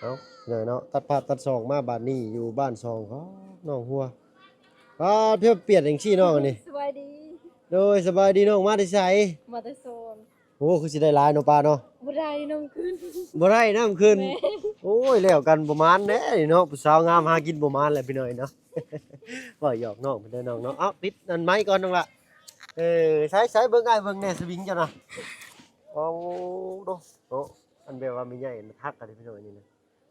ເອົາ ພີ່ນ້ອງເນາະ ຕັດພາບຕັດຊ່ອງມາບາດນີ້ຢູ່ບ້ານຊ່ອງຂອງໜອງຫົວ. ປາດ ເພື່ອປ່ຽນຈັ່ງຊີ້ນ້ອງອັນນີ້. ສະບາຍດີ. ໂດຍ ສະບາຍດີນ້ອງ ມາແຕ່ໃສ? ມາແຕ່ສວນ. ໂອ້ ຄືຊິໄດ້ຫຼາຍເນາະປ້າເນາະ. ບໍ່ໄດ້ນ້ຳຂຶ້ນ. ບໍ່ໄດ້ນ້ຳຂຶ້ນ. ແມ່ນ. ໂອ້ຍ ແລ້ວກັນ ບໍ່ໝານແດ່ນີ້ເນາະ ຜູ້ສາວງາມຫາກິນບໍ່ໝານແຫຼະພີ່ນ້ອງເນາະ. ເວົ້າຫຍອກນ້ອງເພິ່ນເດີນ້ອງເນາະ. ເອົ້າ ປິດອັນໄມກ່ອນນ້ອງລະ. ເອີ ໃສ ໃສ ເບິ່ງອ້າຍເບິ່ງແດ່ ສະວິງເຈົ້ານະ. ໂອ້ ໂດ ເນາະ ອັນແບບວ່າແມ່ໃຫຍ່ມັນທັກກັນເດ້ພີ່ນ້ອງ ອັນນີ້ນະ.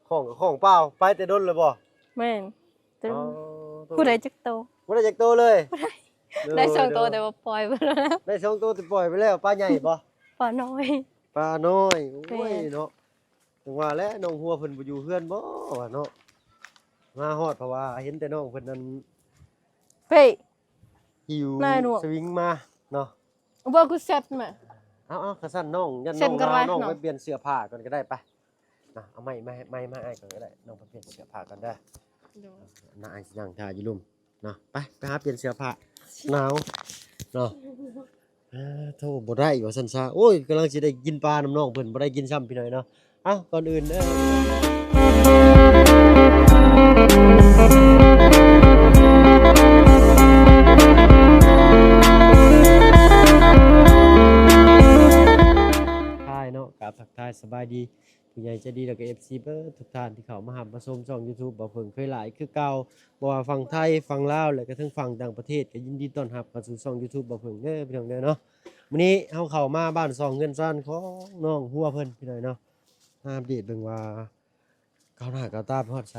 ຂອງ ຂອງເປົ່າ ໄປແຕ່ດົນແລ້ວບໍ່? ແມ່ນ. ອໍ ຜູ້ໃດຈັກໂຕ? ບໍ່ໄດ້ຈັກໂຕເລີຍ? ບໍ່ໄດ້. ໂດຍ ໄດ້ສອງໂຕ ໂດຍ ແຕ່ວ່າປ່ອຍໄປແລ້ວ. ໄດ້ສອງໂຕແຕ່ປ່ອຍໄປແລ້ວ. ປາໃຫຍ່ບໍ່? ປານ້ອຍ. ປານ້ອຍ. ໂອ້ຍ ແມ່ນ ເນາະ ຈັ່ງວ່າແຫຼະ ນ້ອງຫົວເພິ່ນບໍ່ຢູ່ເຮືອນບໍ່ວ່າເນາະ. ມາຮອດ ເພາະວ່າເຫັນແຕ່ນ້ອງເພິ່ນນັ້ນ ເປ້ ຫິ້ວສະວິງມາເນາະ. ເບິ່ງຄືເຊັດແມ່. ເອົາໆ ຄັນຊັ້ນນ້ອງ ຢ້ານນ້ອງ ນ້ອງໄປປ່ຽນເສື້ອຜ້າກ່ອນກໍໄດ້ ໄປ. ນະ ເອົາໄມ້ ໄມ້ ໄມ້ ໄມ້ມາອ້າຍກ່ອນກໍໄດ້. ນ້ອງໄປປ່ຽນເສື້ອຜ້າກ່ອນເດີ. ໂດຍ. ນະ ອ້າຍຊິນັ່ງຖ້າຢູ່ລຸ່ມເນາະ. ໄປ ໄປຫາປ່ຽນເສື້ອຜ້າ. ໜາວເນາະ. ເອີ ໂທ ບໍ່ໄດ້ວ່າຊັ້ນຊະ. ໂອ້ຍ ກຳລັງຊິໄດ້ກິນປານຳນ້ອງເພິ່ນ ບໍ່ໄດ້ກິນຊ້ຳ ພີ່ນ້ອງເນາະ. ເອົ້າ ກ່ອນອື່ນເດີ ທາຍເນາະ ກາບທັກທາຍສະບາຍດີ ຜູ້ໃຫຍ່ໃຈດີ ແລ້ວກໍເອັຟຊີເບິດທຸກທ່ານທີ່ເຂົ້າມາຮັບມາຊົມຊ່ອງຢູທູບບ່າວເຜິ້ງເຄີຍຫຼາຍຄືເກົ່າ. ບໍ່ວ່າຝັ່ງໄທ ຝັ່ງລາວ ແລະກະທັງຝັ່ງຕ່າງປະເທດ ກໍຍິນດີຕ້ອນຮັບເຂົ້າສູ່ຊ່ອງຢູທູບບ່າວເຜິ້ງເດີ ພີ່ນ້ອງເດີເນາະ. ມື້ນີ້ເຮົາເຂົ້າມາບ້ານຊ່ອງເຮືອນຊານຂອງນ້ອງຫົວເພິ່ນ ພີ່ນ້ອງເນາະ. ມາອັບເດດເບິ່ງວ່າກ້າວໜ້າກ້າວຕາໄປຮອດໃສ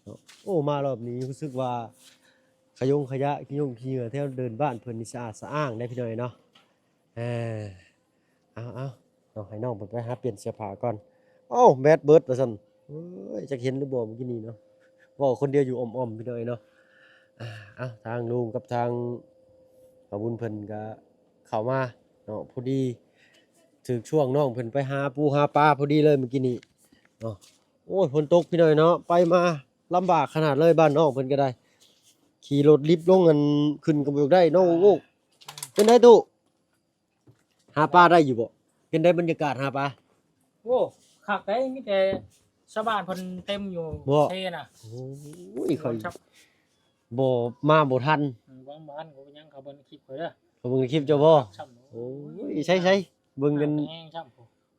ເນາະ. ໂອ້ ມາຮອບນີ້ຮູ້ສຶກວ່າຂະຍົງຂະຍະ ຂີ້ຍົງຂີ້ເຫຍື້ອແຖວເດີ່ນບ້ານເພິ່ນນີ້ສະອາດສະອ້າງເດ້ ພີ່ນ້ອງເນາະ. ເອີ ເອົາໆ ເນາະ ໃຫ້ນ້ອງເພິ່ນໄປຫາປ່ຽນເສື້ອຜ້າກ່ອນ. ເອົ້າ ແບັດເບິດວ່າຊັ້ນ. ໂອ້ຍ ຈັກເຫັນຫຼືບໍ່ມື້ກີ້ນີ້ເນາະ ເວົ້າຄົນດຽວຢູ່ອ້ອມໆ ພີ່ນ້ອງເນາະ. ອາ ເອົາ ທາງລຸງກັບທາງປ້າບຸນເພິ່ນກະເຂົ້າມາເນາະ ພໍດີຖືກຊ່ວງນ້ອງເພິ່ນໄປຫາປູຫາປາພໍດີເລີຍມື້ກີ້ນີ້ເນາະ. ໂອ້ຍ ຝົນຕົກ ພີ່ນ້ອງເນາະ ໄປມາລຳບາກຂະໜາດເລີຍ ບ້ານນ້ອງເພິ່ນກໍໄດ້ ຂີ່ລົດລິບລົງ ອັນ ຂຶ້ນກໍບໍ່ຢາກໄດ້ເນາະ. ໂອ້ ເປັນໃດຕູ້? ຫາປາໄດ້ຢູ່ບໍ່? ເປັນໃດບັນຍາກາດຫາປາ? ໂອ້ ຄັກໃດ໋ ມີແຕ່ຊາວບ້ານເພິ່ນເຕັມຢູ່ເຊນະ. ໂອ້ຍ ຂ້ອຍບໍ່ມາບໍ່ທັນ. ອືມ ບໍ່ທັນກໍບໍ່ເປັນຫຍັງ ເຂົາເບິ່ງຄລິບຂ້ອຍເດີ. ເຂົາເບິ່ງຄລິບເຈົ້າບໍ່? ໂອ້ຍ ໃສໆ ເບິ່ງກັນແຮງຊ້ຳ.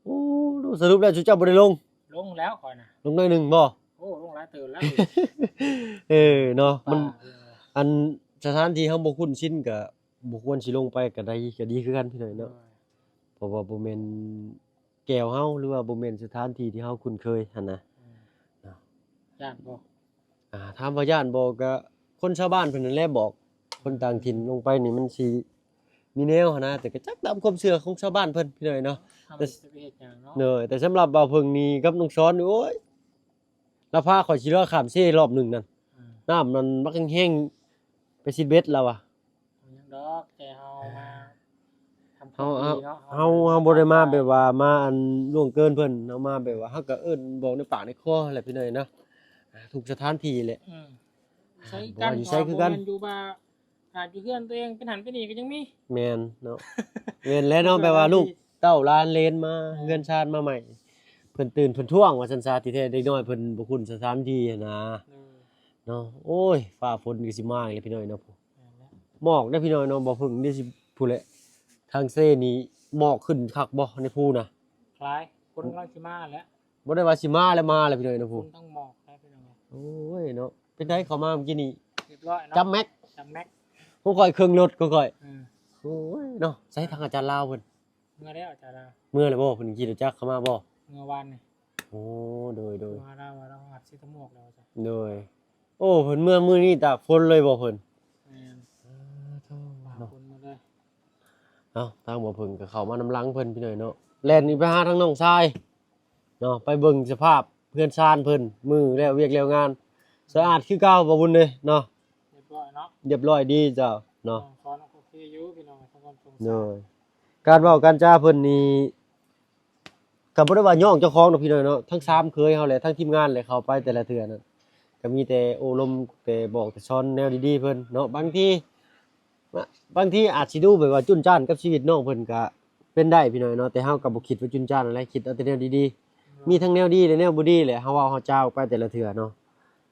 ໂອ້ ສະຫຼຸບແລ້ວ ເຈົ້າບໍ່ໄດ້ລົງ? ລົງແລ້ວຂ້ອຍນະ. ລົງໜ້ອຍໜຶ່ງບໍ່? ໂອ້ ລົງຫຼາຍເຕີບແລ້ວ. ເອີ ເນາະ ມັນ ອັນສະຖານທີ່ເຮົາບໍ່ຄຸ້ນຊິນກະ ບໍ່ຄວນຊິລົງໄປກໍໄດ້ ກໍດີຄືກັນ ພີ່ນ້ອງເນາະ. ໂດຍ. ເພາະວ່າບໍ່ແມ່ນແກ້ວເຮົາ ຫຼືວ່າບໍ່ແມ່ນສະຖານທີ່ທີ່ເຮົາຄຸ້ນເຄີຍຫັ້ນນະ. ອືມ ເນາະ ຢ້ານບໍ່? ອ່າ ຖາມວ່າຢ້ານບໍ່ ກໍຄົນຊາວບ້ານເພິ່ນນັ້ນແຫຼະບອກ. ຄົນຕ່າງຖິ່ນລົງໄປນີ້ມັນຊິມີແນວຫັ້ນນະ ແຕ່ກໍຈັກຕາມຄວາມເຊື່ອຂອງຊາວບ້ານເພິ່ນ ພີ່ນ້ອງເນາະ. ແຕ່ ໂດຍ ແຕ່ສຳລັບບ່າວເຜິ້ງນີ້ກັບນ້ອງສອນນີ້ ໂອ້ຍ ລາວພາຂ້ອຍຂີ່ເຮືອຂ້າມເຊຮອບໜຶ່ງນັ້ນ ອືມ ນ້ຳນັ້ນບັກແຮງໆ ໄປຊິດເບັດລາວວ່າ. ບໍ່ຫຍັງດອກ ແຕ່ເຮົາມາທຳຄວາມດີເນາະ. ເຮົາ ເຮົາ ເຮົາບໍ່ໄດ້ມາແບບວ່າມາ ອັນ ລ່ວງເກີນເພິ່ນ ເຮົາມາແບບວ່າ ເຮົາກໍເອີ້ນບອກໃນປາກໃນຄໍແຫຼະ ພີ່ນ້ອງເນາະ. ອ່າ ທຸກສະຖານທີ່ແຫຼະ. ອືມ ຢູ່ໃສຄືກັນ ບໍ່ວ່າຢູ່ໃສຄືກັນ ບໍ່ແມ່ນຢູ່ວ່າ ອາດຢູ່ເຮືອນຕົວເອງເປັນຫັ້ນເປັນນີ້ກໍຍັງມີ. ແມ່ນເນາະ ແມ່ນແຫຼະເນາະ ແບບວ່າລູກເຕົ້າຫຼານເລນມາ ແມ່ນ ເຮືອນຊານມາໃໝ່ ເພິ່ນຕື່ນເພິ່ນທ້ວງວ່າຊັ້ນຊະ. ທີ່ແທ້ເດັກນ້ອຍເພິ່ນບໍ່ຄຸ້ນສະຖານທີ່ຫັ້ນນະ. ເອີ ເນາະ ໂອ້ຍ ຟ້າຝົນກໍຊິມາອີກແລ້ວ ພີ່ນ້ອງເນາະ. ແມ່ນແຫຼະ ໝອກເດ້ພີ່ນ້ອງເນາະ ບໍ່ເພິ່ງນີ້ຊິ ພຸ້ນແຫຼະ ທາງເຊນີ້ໝອກຂຶ້ນຄັກບໍ່ໃນພູນະ? ຫຼາຍ ຝົນກຳລັງຊິມາແຫຼະ. ບໍ່ໄດ້ວ່າຊິມາແລ້ວ ມາແລ້ວພີ່ນ້ອງເນາະ ພຸ້ນ ຝົນທັງໝອກແລ້ວພີ່ນ້ອງ. ໂອ້ຍເນາະ ເປັນໃດເຂົ້າມາມື້ກີ້ນີ້? ຮຽບຮ້ອຍເນາະ ຈຳແມັກ ຈຳແມັກ ຂອງຂ້ອຍເຄິ່ງລົດຂອງຂ້ອຍ. ເອີ ໂອ້ຍເນາະ ໃສທາງອາຈານລາວເພິ່ນ? ເມືອແລ້ວອາຈານລາວ. ເມືອແລ້ວບໍ່? ເພິ່ນຂີ່ລົດຈັກເຂົ້າມາບໍ່? ເມືອວານນີ້. ໂອ້ ໂດຍໆ ວ່າລາວວ່າລາວຮອດເຊຕະໝວກແລ້ວວ່າຊັ້ນ. ໂດຍ. ໂອ້ ເພິ່ນເມືອມື້ນີ້ຕາກຝົນເລີຍບໍ່ເພິ່ນ? ແມ່ນ. ເອີ ໂທ້ ຕາກຝົນໝົດເລີຍ. ເອົ້າ ທາງບໍ່ເພິ່ງກໍເຂົ້າມານຳຫຼັງເພິ່ນພີ່ນ້ອງເນາະ ແລ່ນນີ້ໄປຫາທາງນ້ອງຊາຍເນາະ ໄປເບິ່ງສະພາບເຮືອນຊານເພິ່ນ ມື້ແລ້ວວຽກແລ້ວງານ ສະອາດຄືເກົ່າບໍ່ບຸນເດ້ເນາະ. ຮຽບຮ້ອຍເນາະ ຮຽບຮ້ອຍດີເຈົ້າເນາະ. ນ້ອງສອນກໍໂອເຄຢູ່ພີ່ນ້ອງ ທຳຄວາມສົງສານ. ໂດຍ. ການເວົ້າການຈາເພິ່ນນີ້ ກໍບໍ່ໄດ້ວ່າຍ້ອງເຈົ້າຂອງດອກພີ່ນ້ອງເນາະ ທັງສາມເຂີຍເຮົາແຫຼະ ທັງທີມງານແຫຼະ ເຂົ້າໄປແຕ່ລະເທື່ອນັ້ນ ກໍມີແຕ່ໂອ້ລົມ ແຕ່ບອກແຕ່ສອນແນວດີໆເພິ່ນເນາະ. ບາງທີ ບາງທີອາດຊິດູແບບວ່າຈຸນຈ້ານກັບຊີວິດນ້ອງເພິ່ນກໍເປັນໄດ້ພີ່ນ້ອງເນາະ ແຕ່ເຮົາກໍບໍ່ຄິດວ່າຈຸນຈ້ານຫັ້ນແຫຼະ ຄິດເອົາແຕ່ແນວດີໆ. ມີທັງແນວດີ ແລະ ແນວບໍ່ດີແຫຼະ ເຮົາເວົ້າເຮົາຈາອອກໄປແຕ່ລະເທື່ອເນາະ.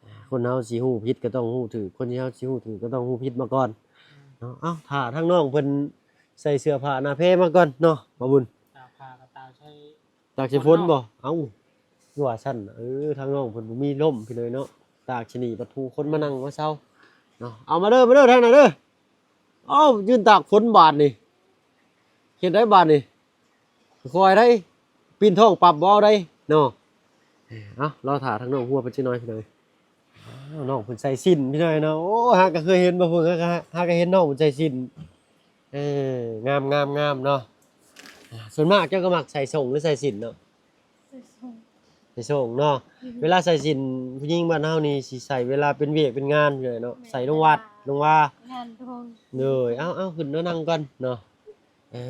ອ່າ ຄົນເຮົາຊິຮູ້ຜິດກໍຕ້ອງຮູ້ຖືກ ຄົນເຮົາຊິຮູ້ຖືກກໍຕ້ອງຮູ້ຜິດມາກ່ອນເນາະ. ເອົ້າ ຖ້າທາງນ້ອງເພິ່ນໃສ່ເສື້ອຜ້າໜ້າແພມາກ່ອນເນາະ ບ່າວບຸນ. ຕາກຜ້າກໍຕາກໃສ່ ຕາກໃສ່ຝົນບໍ່? ເອົ້າ ຄືວ່າຊັ້ນ. ເອີ ທາງນ້ອງເພິ່ນບໍ່ມີລົມພີ່ນ້ອງເນາະ ຕາກຊະນີ້ບັດຜູ້ຄົນມານັ່ງມາເຊົາເນາະ. ເອົາ ມາເດີ ມາເດີ ທາງນັ້ນເດີ. ເອົ້າ ຢືນຕາກຝົນບາດນີ້ ເຮັດໄດ້ບາດນີ້ ຄ່ອຍໄດ້ ປີນທ້ອງປັບບໍ່ເອົາໄດ້ເນາະ. ເອົ້າ ລໍຖ້າທາງນ້ອງຫົວເພິ່ນຈັກໜ່ອຍພີ່ນ້ອງ. ອ້າວ ນ້ອງເພິ່ນໃສ່ສິ້ນພີ່ນ້ອງເນາະ. ໂອ້ ຫາກະເຄີຍເຫັນບໍ່ເພິ່ນ ຫາກະ ຫາກະເຫັນນ້ອງເພິ່ນໃສ່ສິ້ນ. ເອີ ງາມໆໆເນາະ. ອ່າ ສ່ວນມາກເຈົ້າກໍມັກໃສ່ສົ້ງ ຫຼື ໃສ່ສິ້ນເນາະ? ໃສ່ສົ້ງ ໃສ່ສົ້ງເນາະ. ອືມ ເວລາໃສ່ສິ້ນ ຜູ້ຍິງບ້ານເຮົານີ້ຊິໃສ່ເວລາເປັນວຽກເປັນງານເນາະ. ແມ່ນ ໃສ່ລົງວັດ ເວລາ ລົງວາ ງານດອງ. ໂດຍ ເອົາໆ ຂຶ້ນມານັ່ງກ່ອນເນາະ. ເອີ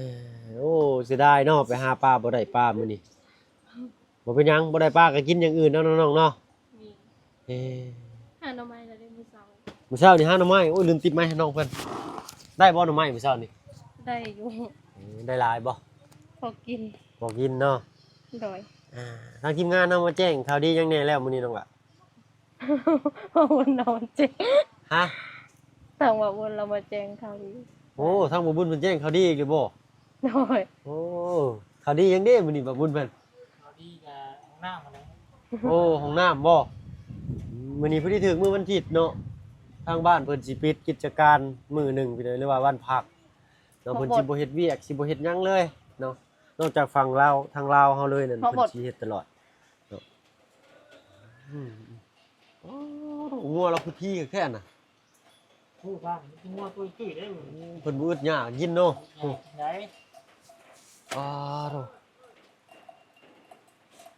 ໂອ້ ເສຍດາຍເນາະ ໄປຫາປາບໍ່ໄດ້ປາມື້ນີ້. ບໍ່ເປັນຫຍັງ ບໍ່ໄດ້ປາກໍກິນຢ່າງອື່ນເນາະນ້ອງໆເນາະ. ແມ່ນ ເອີ ຫາໜໍ່ໄມ້ແລ້ວເດ້ມື້ເຊົ້າ. ມື້ເຊົ້ານີ້ຫາໜໍ່ໄມ້. ໂອ້ຍ ລືມຕິດໄມໃຫ້ນ້ອງເພິ່ນ. ໄດ້ບໍ່ໜໍ່ໄມ້ມື້ເຊົ້ານີ້? ໄດ້ຢູ່. ເອີ ໄດ້ຫຼາຍບໍ່? ພໍກິນ ພໍກິນເນາະ. ໂດຍ ອ່າ ທາງທີມງານເຮົາມາແຈ້ງຂ່າວດີຫຍັງແດ່ແລ້ວມື້ນີ້ນ້ອງຫຼ້າ? ບ່າວບຸນເຮົາມາແຈ້ງ. ຮະ? ທາງບ່າວບຸນເຮົາມາແຈ້ງຂ່າວດີ. ໂອ້ ທາງບ່າວບຸນເພິ່ນແຈ້ງຂ່າວດີອີກແລ້ວບໍ່? ໂດຍ ໂອ້ ຂ່າວດີຫຍັງເດ້ມື້ນີ້ບ່າວບຸນເພິ່ນ? ຂ່າວດີກະຫ້ອງນ້ຳຫັ້ນແຫຼະ. ໂອ້ ຫ້ອງນ້ຳບໍ່? ມື້ນີ້ພໍດີຖືກມື້ວັນທິດເນາະ ທາງບ້ານເພິ່ນຊິປິດກິດຈະການມື້ໜຶ່ງພີ່ນ້ອງ ຫຼືວ່າວັນພັກເນາະ. ເພິ່ນຊິບໍ່ເຮັດວຽກ ຊິບໍ່ເຮັດຫຍັງເລີຍເນາະ ນອກຈາກຝັ່ງລາວ ທາງລາວເຮົາເລີຍນັ້ນ ເພິ່ນຊິເຮັດຕະຫຼອດເນາະ. ອືມ ໂອ້ ງົວລາວຄືທີ່ແທ້ນະ. ໂອ້ ບ້ານມີແຕ່ງົວຕຸ້ຍໆເດ້. ໂອ້ ເພິ່ນບໍ່ອຶດຍາກກິນເນາະ. ໂອ້ ກິນໄດ້. ອ້າໂທ້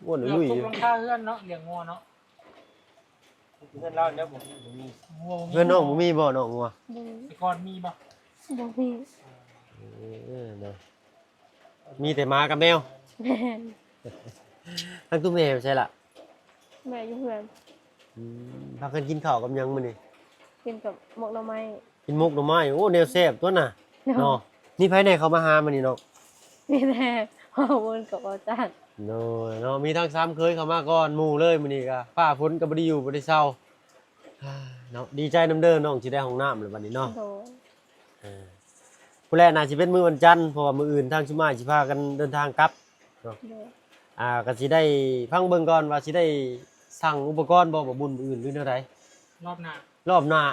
ງົວລຸຍໆຢູ່. ເກືອບທຸກຫຼັງຄາເຮືອນເນາະ ລ້ຽງງົວເນາະ. ເຮືອນລາວແລ້ວບໍ່ມີ ງົວບໍ່ມີ. ເຮືອນນ້ອງບໍ່ມີບໍ່ນ້ອງງົວ? ບໍ່ມີ. ແຕ່ກ່ອນມີບໍ່? ບໍ່ມີ. ເອີ ເນາະ ມີແຕ່ໝາກັບແມວ. ແມ່ນ. ທາງຕູ້ແມ່ໄປໃສລະ? ແມ່ຢູ່ເຮືອນ. ອືມ ພາກັນກິນເຂົ້າກັບຫຍັງມື້ນີ້? ກິນກັບໝົກໜໍ່ໄມ້. ກິນໝົກໜໍ່ໄມ້. ໂອ້ ແນວແຊບຕົວນະ. ເນາະ ເນາະ. ມີໃຜແດ່ເຂົ້າມາຫາມື້ນີ້ນ້ອງ? ມີແຕ່ບ່າວບຸນກັບບ່າວຈັນ. ໂດຍເນາະ ມີທັງສາມເຂີຍເຂົ້າມາກ່ອນໝູ່ເລີຍມື້ນີ້ກະ ຟ້າຝົນກໍບໍ່ໄດ້ຢູ່ບໍ່ໄດ້ເຊົາເນາະ. ດີໃຈນຳເດີ ນ້ອງຊິໄດ້ຫ້ອງນ້ຳແລ້ວບັດນີ້ເນາະ. ໂດຍ ເອີ ພຸ້ນແຫຼະ ໜ້າຊິເປັນມື້ວັນຈັນ ເພາະວ່າມື້ອື່ນທາງຊຸມອ້າຍຊິພາກັນເດີນທາງກັບເນາະ. ໂດຍ ອ່າ ກໍຊິໄດ້ຟັງເບິ່ງກ່ອນວ່າຊິໄດ້ສັ່ງອຸປະກອນບໍ່ ບ່າວບຸນ ມື້ອື່ນ ຫຼືແນວໃດ? ລອບໜ້າ. ລອບໜ້າ.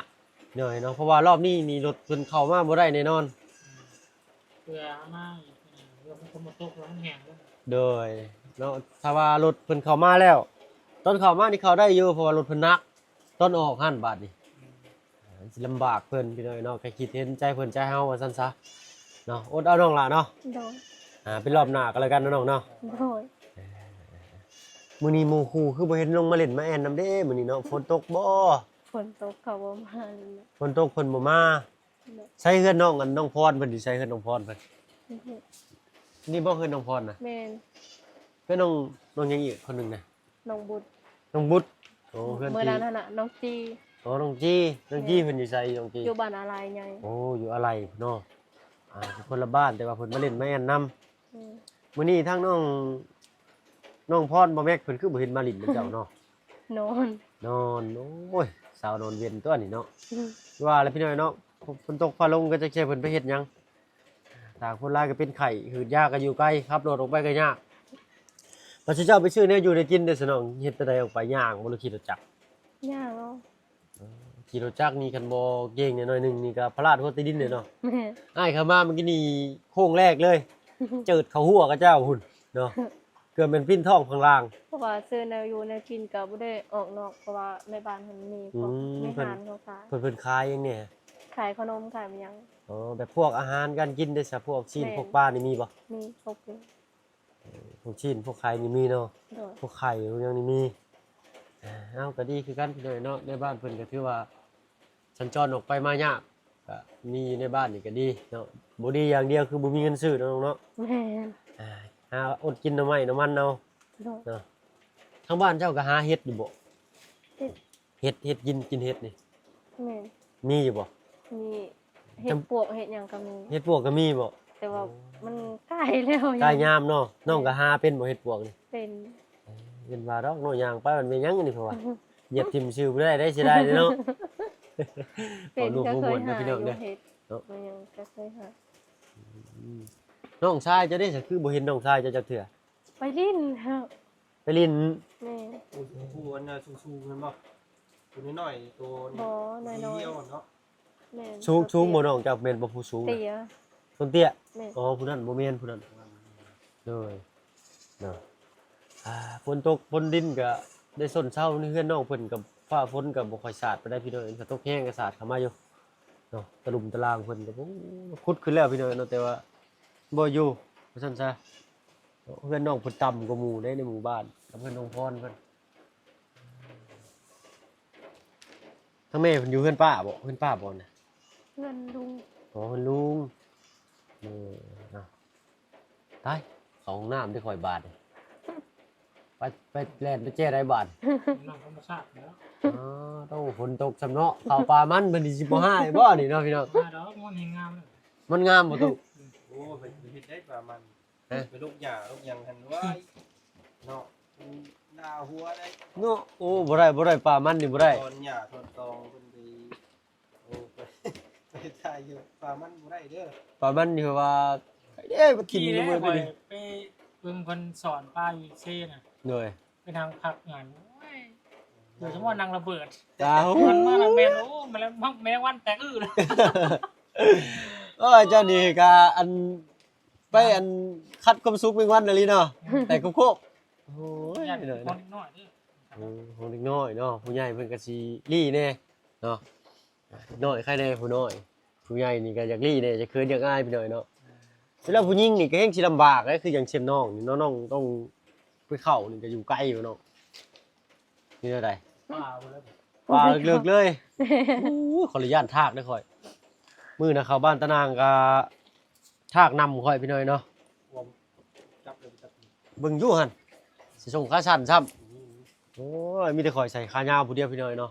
ໂດຍເນາະ ເພາະວ່າລອບນີ້ນີ້ລົດເພິ່ນເຂົ້າມາບໍ່ໄດ້ແນ່ນອນ. ອືມ ເພື່ອເອົາມາອີກ ເພື່ອມັນຝົນບໍ່ຕົກແລ້ວມັນແຫ້ງເດ້. ໂດຍເນາະ ຖ້າວ່າລົດເພິ່ນເຂົ້າມາແລ້ວ ຕອນເຂົ້າມານີ້ເຂົ້າໄດ້ຢູ່ ເພາະວ່າລົດເພິ່ນໜັກ ຕອນອອກຫັ້ນບາດນີ້ ອືມ ຊິລຳບາກເພິ່ນພີ່ນ້ອງເນາະ. ກໍຄິດເຫັນໃຈເພິ່ນໃຈເຮົາວ່າຊັ້ນຊະເນາະ. ອົດເອົານ້ອງຫຼ້າເນາະ. ໂດຍ ອ່າ ເປັນລອບໜ້າກໍແລ້ວກັນເນາະນ້ອງເນາະ. ໂດຍ ເອີ ມື້ນີ້ໝູ່ຄູ່ຄືບໍ່ເຫັນລົງມາຫຼິ້ນມາແອ່ນນຳເດ້ມື້ນີ້ເນາະ. ຝົນຕົກບໍ່? ຝົນຕົກເຂົາບໍ່ມາຫຼິ້ນ. ຝົນຕົກເພິ່ນບໍ່ມາ. ໃສເຮືອນນ້ອງ ອັນນ້ອງພອນເພິ່ນ ຢູ່ໃສເຮືອນນ້ອງພອນເພິ່ນ? ນີ້ບໍ່ເຮືອນນ້ອງພອນນະ? ແມ່ນ. ເຮືອນນ້ອງ ນ້ອງຫຍັງອີກຄົນໜຶ່ງນະ? ນ້ອງບຸດ. ນ້ອງບຸດ. ໂອ້ ເຮືອນ ມື້ນັ້ນຫັ້ນນະ ນ້ອງຈີ. ອໍ ນ້ອງຈີ. ນ້ອງຈີ ແມ່ນ. ເພິ່ນຢູ່ໃສ ນ້ອງຈີ? ຢູ່ບ້ານອາໄລໃຫຍ່. ໂອ້ ຢູ່ອາໄລເນາະ. ອ່າ ຄົນລະບ້ານ ແຕ່ວ່າເພິ່ນມາຫຼິ້ນມາແອ່ນນຳ. ອືມ ມື້ນີ້ທາງນ້ອງ ນ້ອງພອນ ບໍ່ແມັກ ເພິ່ນຄືບໍ່ເຫັນມາຫຼິ້ນນຳເຈົ້າເນາະ? ນອນ. ນອນ. ໂອ້ຍ ສາວນອນເວັນຕົວນີ້ເນາະ. ອືມ ວ່າແລ້ວພີ່ນ້ອງເນາະ ຝົນຕົກຟ້າລົງກໍຈັກຊິໃຫ້ເພິ່ນໄປເຮັດຫຍັງ. ຕ່າງຄົນຫຼາຍກໍເປັນໄຂ້ ຫືດຢາກໍຢູ່ໄກ ຂັບລົດອອກໄປກໍຍາກ. ວ່າຊິເຈົ້າໄປຊື້ແນວຢູ່ແນວກິນເດ້ສະນ້ອງ ເຮັດແນວໃດອອກໄປ ຍ່າງບໍ່ ຫຼືຂີ່ລົດຈັກ? ຍ່າງເອົາ. ເອີ ຂີ່ລົດຈັກນີ້ຄັນບໍ່ເກັ່ງແດ່ໜ້ອຍໜຶ່ງນີ້ກໍພະລາດຫົວແຕ່ດິນເດ້ເນາະ. ແມ່ນ. ອ້າຍເຂົ້າມາເມື່ອກີ້ນີ້ໂຄ້ງແລກເລີຍ ເຈີດເຂົ້າຫົວຂະເຈົ້າພຸ້ນເນາະ ເກືອບແມ່ນປິ່ນທ້ອງຂ້າງລ່າງ. ເພາະວ່າຊື້ແນວຢູ່ແນວກິນກໍບໍ່ໄດ້ອອກນອກ ເພາະວ່າໃນບ້ານຫັ້ນມີພວກ ອືມ ມີຮ້ານເຂົາຂາຍ. ເພິ່ນ ເພິ່ນຂາຍຫຍັງແດ່? ຂາຍຂະໜົມ ຂາຍຫຍັງ. ອໍ ແບບພວກອາຫານການກິນເດ້ຊະ ພວກຊີ້ນ ແມ່ນ ພວກປານີ້ມີບໍ່? ມີຄົບຢູ່. ເອີ ພວກຊີ້ນພວກໄຂ່ນີ້ມີເນາະ. ໂດຍ. ພວກໄຂ່ພວກຫຍັງນີ້ມີ. ເອົາ ກໍດີຄືກັນພີ່ນ້ອງເນາະ ໃນບ້ານເພິ່ນກໍຖືວ່າສັນຈອນອອກໄປມາຍາກ ກໍມີຢູ່ໃນບ້ານນີ້ກໍດີເນາະ. ບໍ່ດີຢ່າງດຽວຄືບໍ່ມີເງິນຊື້ເນາະນ້ອງເນາະ. ແມ່ນ. ອ່າ ຫາອົດກິນໜໍ່ໄມ້ໜໍ່ມັນເອົາ. ໂດຍ. ເນາະ ທາງບ້ານເຈົ້າກໍຫາເຫັດຢູ່ບໍ່? ເຫັດ ເຫັດ ເຫັດກິນ ກິນເຫັດນີ້? ແມ່ນ. ມີຢູ່ບໍ່? ມີ. ເຫັດປວກເຫັດຫຍັງກໍມີ. ເຫັດປວກກໍມີບໍ່? ແຕ່ວ່າ ໂອ້ ມັນກາຍແລ້ວ ກາຍຍາມເນາະ. ແມ່ນ. ນ້ອງກໍຫາເປັນບໍ່ເຫັດປວກນີ້? ເປັນ. ເອີ ເຫັນວ່າດອກເນາະ ຍ່າງໄປມັນແມ່ນຫຍັງອັນນີ້ ເພາະວ່າ ຢຽບຖິ້ມຊື່ບໍ່ໄດ້ເດ້ ເສຍດາຍເດ້ເນາະ. ເປັນ ເວົ້າລວມ ກໍເຄີຍ ມ່ວນໆ ເນາະ ຫາ ພີ່ນ້ອງເດີ ຢູ່ເຮັດ ເນາະ ມັນຫຍັງກໍເຄີຍຫາ. ອືມ ນ້ອງຊາຍເຈົ້າເດ້ ຄືບໍ່ເຫັນນ້ອງຊາຍເຈົ້າຈັກເທື່ອ? ໄປຫຼິ້ນ ໄປຫຼິ້ນ. ແມ່ນ ຜູ້ ຜູ້ອັນນັ້ນສູງໆ ແມ່ນບໍ່? ຜູ້ນ້ອຍໆ ໂຕນີ້ ບໍ່ ນ້ອຍໆ ສີຂຽວເນາະ. ແມ່ນ ສູງ ສູງບໍ່ນ້ອງເຈົ້າ? ແມ່ນບໍ່ຜູ້ສູງນະ? ເຕ້ຍ ຄົນເຕ້ຍ. ແມ່ນ ອໍ ຜູ້ນັ້ນບໍ່ແມ່ນ ຜູ້ນັ້ນ. ໂດຍ ເນາະ ອ່າ ຝົນຕົກຝົນດິນກະໄດ້ຊົນເຊົາໃນເຮືອນນ້ອງເພິ່ນ ກະຟ້າຝົນກະບໍ່ຄ່ອຍສາດປານໃດພີ່ນ້ອງ. ຖ້າຕົກແຮງກະສາດເຂົ້າມາຢູ່ເນາະ. ຕະຫຼຸມຕະລາງເພິ່ນກະ ໂອ້ ຂຸດຂຶ້ນແລ້ວພີ່ນ້ອງເນາະ ແຕ່ວ່າບໍ່ຢູ່ ວ່າຊັ້ນຊະ. ເຮືອນນ້ອງເພິ່ນຕ່ຳກວ່າໝູ່ເດ້ໃນໝູ່ບ້ານ ກັບເຮືອນນ້ອງພອນເພິ່ນ. ທາງແມ່ເພິ່ນຢູ່ເຮືອນປ້າບໍ? ເຮືອນປ້າບໍນະ? ເຮືອນລຸງ. ອໍ ເຮືອນລຸງ. ເອີ ເອົາ ຕາຍ ເຂົ້າຫ້ອງນ້ຳເດ້ຂ້ອຍບາດນີ້. ໄປ ໄປແລ່ນໄປແຈ້ໃດບາດ? ນ້ຳທຳມະຊາດແລ້ວ. ອໍ ໂຕ ຝົນຕົກຊ້ຳເນາະ ເຂົ້າປ່າມັນເພິ່ນຊິບໍ່ຮ້າຍບໍນີ້ເນາະ ພີ່ນ້ອງ? ບໍ່ຮ້າຍດອກ ມັນແຮງງາມ. ມັນງາມບໍ່ຕຸ? ໂອ້ ເພິ່ນເຮັດໄດ້ປ່າມັນ. ຮະ? ໄປລົກຫຍ້າລົກຫຍັງຫັ້ນ ວ້າຍ ເນາະ ມັນໜ້າຫົວໄດ໋ ເນາະ. ໂອ້ ບໍ່ໄດ້ ບໍ່ໄດ້ ປ່າມັນນີ້ບໍ່ໄດ້ ຖອນຫຍ້າຖອນຕອງເພິ່ນໄປ. ໂອ້ ໄປ ໄປຖ່າຍຢູ່ ປ່າມັນບໍ່ໄດ້ເດີ ປ່າມັນນີ້ວ່າ ເດ້ ມາຖິ້ມຢູ່ມື້ນີ້. ໄປເບິ່ງເພິ່ນສອນປາຢູ່ເຊນະ. ໂດຍ ໄປນັ່ງພັກງານ ໂອ້ຍ ໂດຍສະເພາະນັ່ງລະເບີດ. ອ້າວ ມັນມາລະແມ່ນ ໂອ້ ແມງ ແມງວັນແຕກອື້ ໂອ້ຍ ເຈົ້ານີ້ກະອັນ ໄປອັນ ຂັດຄວາມສຸກແມງວັນອີ່ຫຼີເນາະ ແຕ່ໂຄກໆ. ໂອ້ຍ ຢ້ານເດັກນ້ອຍເດີ ເອີ ຂອງເດັກນ້ອຍເນາະ ຜູ້ໃຫຍ່ເພິ່ນກະຊິຫຼີ້ແດ່ເນາະ. ເດັກນ້ອຍໃຄແດ່ ຜູ້ນ້ອຍ ຜູ້ໃຫຍ່ນີ້ກະຢາກຫຼີ້ແດ່ ຢາກເຂີນຢາກອາຍພີ່ນ້ອງເນາະ. ເວລາຜູ້ຍິງນີ້ກະແຮ່ງຊິລຳບາກເດ້ ຄືຫຍັງເຊັ່ນນ້ອງນີ້ເນາະ ນ້ອງຕ້ອງໄປເຂົ້ານີ້ກະຢູ່ໄກຢູ່ເນາະ. ນີ້ແນວໃດ? ປ່າພຸ້ນແຫຼະ ປ່າເລິກໆ ເລີຍ. ໂອ້ຍ ຂໍອະນຸຍາດທາກເດີ້ຂ້ອຍ. ມື້ນະເຂົ້າບ້ານຕານາງກະທາກນຳຂ້ອຍພີ່ນ້ອງເນາະ. ເບິ່ງຢູ່ຫັ້ນ ຊິສົ່ງຂາສັ້ນຊ້ຳ. ໂອ້ຍ ມີແຕ່ຂ້ອຍໃສ່ຂາຍາວຜູ້ດຽວພີ່ນ້ອງເນາະ.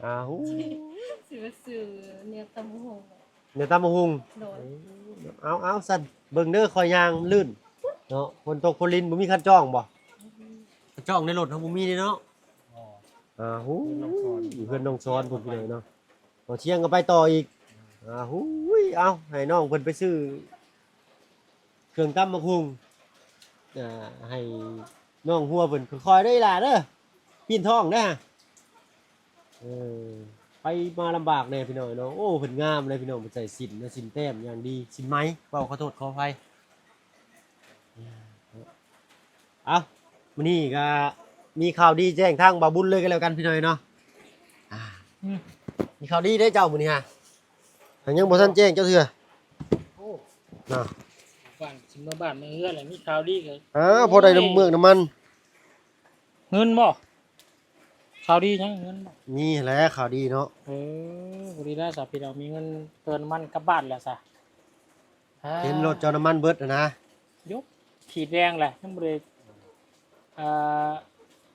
ອ້າວ ຊິມາຊື້ແນວຕຳບັກຫຸ່ງ ແນວຕຳບັກຫຸ່ງ. ໂດຍ ເອົາ ເອົາ ຊັ້ນເບິ່ງເດີ້ ຂ້ອຍຍ່າງລື່ນເນາະ. ຝົນຕົກຝົນລິນ ບໍ່ມີຄັນຈ້ອງບໍ່? ຄັນຈ້ອງໃນລົດເຮົາບໍ່ມີເດ້ເນາະ. ອໍ ອ້າວ ຢູ່ເຮືອນນ້ອງສອນພຸ້ນພີ່ນ້ອງເນາະ. ບໍ່ທຽງກໍໄປຕໍ່ອີກ. ອ້າວ ເອົາ ໃຫ້ນ້ອງເພິ່ນໄປຊື້ ເຄື່ອງຕຳບັກຫຸ່ງ ອ່າ ໃຫ້ນ້ອງຫົວເພິ່ນຄ່ອຍໆເດີ້ອີ່ຫຼ້າເດີ້ ປີ້ນທ້ອງເດີ້. ເອີ ໄປມາລຳບາກແດ່ພີ່ນ້ອງເນາະ. ໂອ້ ເພິ່ນງາມເດ້ພີ່ນ້ອງ ເພິ່ນໃສ່ສິ້ນນະ ສິ້ນແຕ້ມຢ່າງດີ ສິ້ນໄໝ ເວົ້າຂໍໂທດຂໍອະໄພ. ເອົ້າ ມື້ນີ້ກະມີຂ່າວດີແຈ້ງທາງບ່າວບຸນເລີຍກໍແລ້ວກັນພີ່ນ້ອງເນາະ. ອ່າ ອືມ ມີຂ່າວດີເດ້ເຈົ້າມື້ນີ້ຫາ ຫາກຍັງບໍ່ທັນແຈ້ງເຈົ້າເທື່ອ. ໂອ້ ນະ ບ້ານຊິເມືອບ້ານເມືອເຮືອນແລ້ວ ມີຂ່າວດີກໍ ເອີ ພໍໄດ້ນ້ຳເມືອກນ້ຳມັນ. ເງິນບໍ່? ຂ່າວດີຫຍັງ? ເງິນບໍ່? ມີແຫຼະຂ່າວດີເນາະ. ເອີ ພໍດີແລ້ວສາ ພີ່ນ້ອງ ມີເງິນເຕີມນ້ຳມັນກັບບ້ານແລ້ວສາ. ອ່າ ເຫັນລົດເຈົ້ານ້ຳມັນເບິດຫັ້ນນະ. ຍົກ ຂີດແດງແຫຼະ ຍັງບໍ່ໄດ້ ອ່າ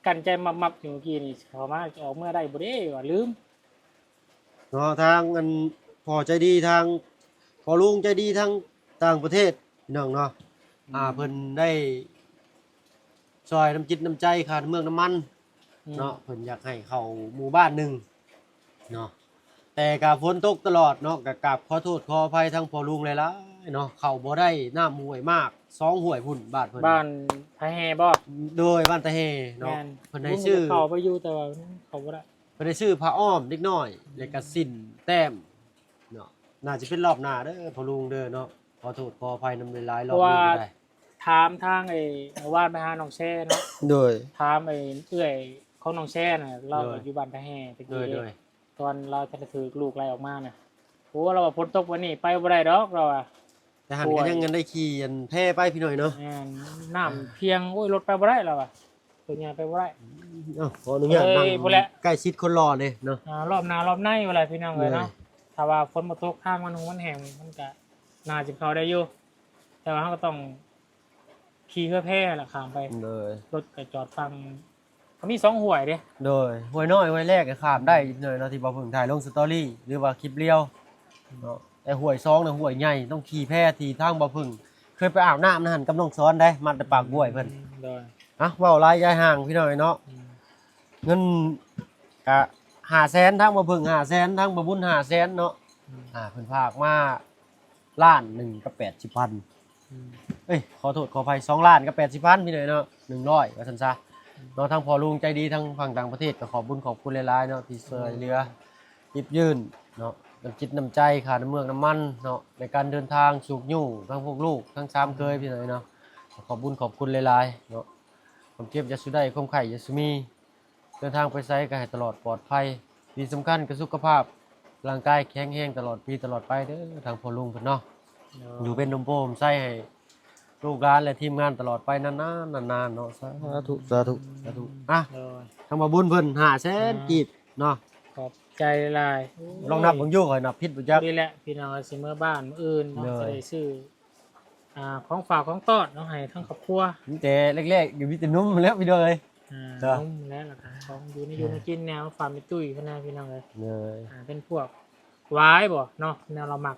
ກັ້ນໃຈມັບໆຢູ່ ເມື່ອກີ້ນີ້ ເຂົ້າມາອອກເມືອໄດ້ບໍ່ເດ້ ວ່າລືມເນາະ. ທາງອັນພໍ່ໃຈດີ ທາງພໍ່ລຸງໃຈດີທາງຕ່າງປະເທດ ພີ່ນ້ອງເນາະ. ອືມ ອ່າ ເພິ່ນໄດ້ຊ່ອຍນ້ຳຈິດນ້ຳໃຈຄ່ານ້ຳເມືອກນ້ຳມັນ ອືມ ເນາະ. ເພິ່ນຢາກໃຫ້ເຂົ້າໝູ່ບ້ານໜຶ່ງ ເນາະ ແຕ່ກະຝົນຕົກຕະຫຼອດເນາະ. ກະກາບຂໍໂທດຂໍອະໄພທາງພໍ່ລຸງຫຼາຍໆເນາະ ເຂົ້າບໍ່ໄດ້. ນ້ຳຫ້ວຍມາກ ສອງຫ້ວຍພຸ້ນ ບ້ານເພິ່ນ ບ້ານທ່າແຮ່ບໍ່? ໂດຍ ບ້ານທ່າແຮ່ເນາະ. ແມ່ນ ເພິ່ນໃຫ້ຊື້ ເຂົ້າໄປຢູ່ ແຕ່ວ່າເຂົ້າບໍ່ໄດ້. ເພິ່ນໃຫ້ຊື້ຜ້າອ້ອມເດັກນ້ອຍ ແລ້ວກະສິ້ນແຕ້ມເນາະ. ໜ້າຈະເປັນລອບໜ້າເດີພໍ່ລຸງເດີເນາະ. ຂໍໂທດຂໍອະໄພນຳຫຼາຍໆ ລອບນີ້ກໍໄດ້. ຖາມທາງໄອ້ ເມື່ອວານໄປຫານ້ອງແຊເນາະ. ໂດຍ ຖາມໄອ້ເອື້ອຍຂອງນ້ອງແຊນະ ລາວ ໂດຍ ກໍຢູ່ບ້ານທ່າແຮ່ແຕ່ກີ້ເດ້. ໂດຍ ຕອນລາວທັນໄດ້ຖືກລູກໄລ່ອອກມານະ. ໂອ້ ລາວວ່າຝົນຕົກວັນນີ້ໄປບໍ່ໄດ້ດອກ ລາວວ່າ. ແຕ່ຫັ້ນກໍຍັງໄດ້ຂີ່ອັນແພໄປພີ່ນ້ອງເນາະ. ແມ່ນ ນ້ຳພຽງ ໂອ້ຍ ລົດໄປບໍ່ໄດ້ ລາວວ່າ. ຕົວໃຫຍ່ໄປບໍ່ໄດ້. ເອົ້າ ຂໍອະນຸຍາດ ເອີ ນັ່ງ ພຸ້ນແຫຼະ ໃກ້ຊິດຄົນຫຼໍ່ເດ້ເນາະ. ອ່າ ລອບໜ້າລອບໃນ ວ່າແຫຼະພີ່ນ້ອງເອີຍເນາະ. ໂດຍ ຖ້າວ່າຝົນບໍ່ຕົກ ທາງມັນຫຸ່ງມັນແຫ້ງ ມັນກະໜ້າຈະເຂົ້າໄດ້ຢູ່ ແຕ່ວ່າເຮົາກໍຕ້ອງຂີ່ເຮືອແພລະຂ້າມໄປ. ໂດຍ ລົດກໍຈອດຝັ່ງ ກໍມີສອງຫ້ວຍເດ້. ໂດຍ ຫ້ວຍນ້ອຍຫ້ວຍແລກກໍຂ້າມໄດ້ໜ້ອຍເນາະ ທີ່ບໍ່ເພິ່ງຖ່າຍລົງສະຕໍຣີ ຫຼືວ່າຄລິບລຽວເນາະ. ແຕ່ຫ້ວຍສອງນະ ຫ້ວຍໃຫຍ່ ຕ້ອງຂີ່ແພ ທີ່ທາງບໍ່ເພິ່ງ ເຄີຍໄປອາບນ້ຳນະຫັ້ນກັບນ້ອງສອນເດ້ ມາແຕ່ປາກບ້ວຍເພິ່ນ. ໂດຍ. ອ່ະ ເວົ້າຫຼາຍຢາຍຫ່າງພີ່ນ້ອງເນາະ. ອືມ. ເງິນກະຫ້າແສນ ທາງບໍ່ເພິ່ງຫ້າແສນ ທາງບໍ່ບຸນຫ້າແສນເນາະ. ອືມ. ອ່າ ເພິ່ນຝາກມາລ້ານໜຶ່ງກັບແປດສິບພັນ. ອືມ. ເອີຍ ຂໍໂທດຂໍອະໄພ ສອງລ້ານກັບແປດສິບພັນ ພີ່ນ້ອງເນາະ ໜຶ່ງຮ້ອຍ ວ່າຊັ້ນຊະ. ອືມ. ເນາະ ທາງພໍ່ລຸງໃຈດີທາງຝັ່ງຕ່າງປະເທດ ກໍຂອບບຸນຂອບຄຸນຫຼາຍໆເນາະ ທີ່ຊ່ວຍເຫຼືອ ຫຍິບຍື່ນເນາະ ນ້ຳຈິດນ້ຳໃຈ ຄ່ານ້ຳເມືອກນ້ຳມັນເນາະ ໃນການເດີນທາງ ຊຸກຍູ້ທັງພວກລູກ ທັງສາມເຂີຍ ພີ່ນ້ອງເນາະ. ຂອບບຸນຂອບຄຸນຫຼາຍໆເນາະ. ຄວາມເຈັບຢ່າສູ່ໄດ້ ຄວາມໄຂ້ຢ່າສູ່ມີ ເດີນທາງໄປໃສກໍໃຫ້ຕະຫຼອດປອດໄພ. ທີ່ສຳຄັນກໍສຸຂະພາບຮ່າງກາຍແຂງແຮງຕະຫຼອດປີຕະຫຼອດໄປເດີ ທາງພໍ່ລຸງເພິ່ນເນາະ. ໂດຍ. ຢູ່ເປັນຮົ່ມໂພຮົ່ມໄຊໃຫ້ລູກຫຼານ ແລະ ທີມງານຕະຫຼອດໄປນານໆ ນານໆເນາະ. ສາທຸ ສາທຸ ສາທຸ. ອ່ະ ໂດຍ. ທາງບ່າວບຸນເພິ່ນຫ້າແສນ ອ່າ ກີບເນາະ. ຂອບໃຈຫຼາຍ. ລອງນັບເບິ່ງຢູ່ ຂ້ອຍນັບຜິດບໍ່ຈັກ. ນີ້ແຫຼະ ພີ່ນ້ອງ ຊິເມືອບ້ານມື້ອື່ນເນາະ. ໂດຍ. ຊິໄດ້ຊື້ ອ່າ ຂອງຝາກຂອງຕ້ອນເນາະ ໃຫ້ທັງຄອບຄົວ. ມີແຕ່ແລກໆ ກໍມີແຕ່ນົມແລ້ວ ພີ່ນ້ອງເອີຍ. ອ່າ ເນາະ ນົມແລ້ວ ແລ້ວກໍຂອງຢູ່ໃນຢູ່ໃນກິນແນວຝາກແມ່ຕຸ້ຍເພິ່ນນະ ພີ່ນ້ອງເອີຍ. ໂດຍ. ອ່າ ເປັນພວກຫວາຍບໍ່ເນາະ ແນວລາວມັກ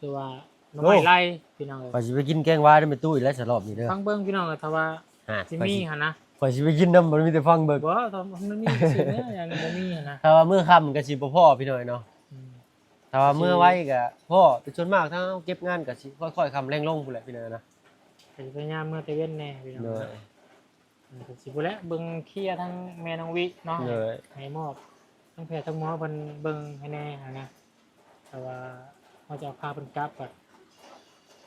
ຫຼືວ່າໜໍ່ໄມ້ໄລ່ ໂອ້ ພີ່ນ້ອງເອີຍ. ຂ້ອຍຊິໄປກິນແກງຫວາຍນຳແມ່ຕຸ້ຍແລ້ວ ສະລອບນີ້ເດີ. ຟັງເບິ່ງ ພີ່ນ້ອງເອີຍ ຖ້າວ່າ ອ່າ ຊິມີຫັ້ນນະ ຂ້ອຍຊິໄປກິນນຳ ມັນມີແຕ່ຟັງເບິ່ງ. ບໍ່ ຖ້າມັນມີຊິແນວ ຍັງບໍ່ມີຫັ້ນນະ. ຖ້າວ່າມື້ຄ່ຳກໍຊິບໍ່ພໍ ພີ່ນ້ອງເອີຍເນາະ. ອືມ. ຖ້າວ່າເມື່ອໄວກໍພໍ ແຕ່ສ່ວນມາກທາງເຮົາເກັບງານກໍຊິຄ່ອຍໆຄ່ຳແລງລົງພຸ້ນແຫຼະ ພີ່ນ້ອງເອີຍນະ. ກໍຊິພະຍາຍາມເມື່ອແຕ່ເວັນແດ່ ພີ່ນ້ອງ. ໂດຍ. ເອີ ກໍຊິພຸ້ນແຫຼະ ເບິ່ງເຄຍທັງແມ່ນ້ອງວິເນາະ. ໂດຍ. ໃຫ້ມອບທັງແພດທັງໝໍເພິ່ນເບິ່ງໃຫ້ແດ່ຫັ້ນນະ. ຖ້າວ່າເຮົາຈະເອົາພາເພິ່ນກັບກໍ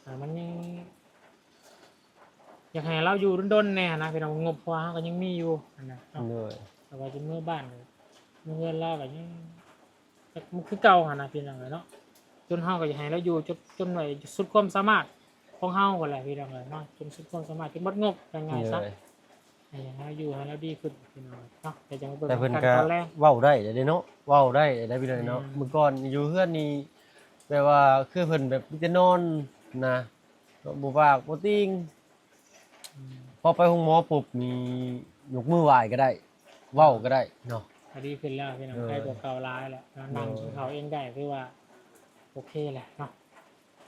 ອ່າ ມັນຍັງ ຢາກໃຫ້ລາວຢູ່ດົນໆແດ່ຫັ້ນນະ ພີ່ນ້ອງ. ງົບ ເພາະວ່າເຮົາກໍຍັງມີຢູ່ຫັ້ນນະເນາະ. ໂດຍ. ແຕ່ວ່າຈະເມືອບ້ານ ເມືອເຮືອນລາວກໍຍັງ ມັນຄືເກົ່າຫັ້ນນະ ພີ່ນ້ອງເອີຍເນາະ. ຈົນເຮົາກໍຢາກໃຫ້ລາວຢູ່ຈົນ ຈົນໄດ້ສຸດຄວາມສາມາດຂອງເຮົາພຸ້ນແຫຼະ ພີ່ນ້ອງເອີຍເນາະ. ຈນສຸດຄວາມສາມາດ ຈົນໝົດງົບ ວ່າງ່າຍຊະ. ໂດຍ. ໃຫ້ລາວຢູ່ໃຫ້ລາວດີຂຶ້ນ ພີ່ນ້ອງເນາະ. ແຕ່ຈັ່ງມາເບິ່ງນຳກັນຕອນແລງ. ເວົ້າໄດ້ເດ້ເນາະ ເວົ້າໄດ້ໄດ້ ພີ່ນ້ອງເນາະ. ອືມ. ມື້ກ່ອນຢູ່ເຮືອນນີ້ ແບບວ່າຄືເພິ່ນແບບມີແຕ່ນອນນະ ເນາະ ບໍ່ປາກບໍ່ຕິງ. ອືມ. ພໍໄປໂຮງໝໍປຸບນີ້ ຍົກມືໄຫວ້ກໍໄດ້ ເວົ້າກໍໄດ້ເນາະ. ກໍດີຂຶ້ນແລ້ວ ພີ່ນ້ອງ. ໂດຍ. ໄຄກວ່າເກົ່າຫຼາຍແລ້ວເນາະ. ໂດຍ. ນັ່ງກິນເຂົ້າເອງໄດ້ ຖືວ່າໂອເຄແລ້ວເນາະ.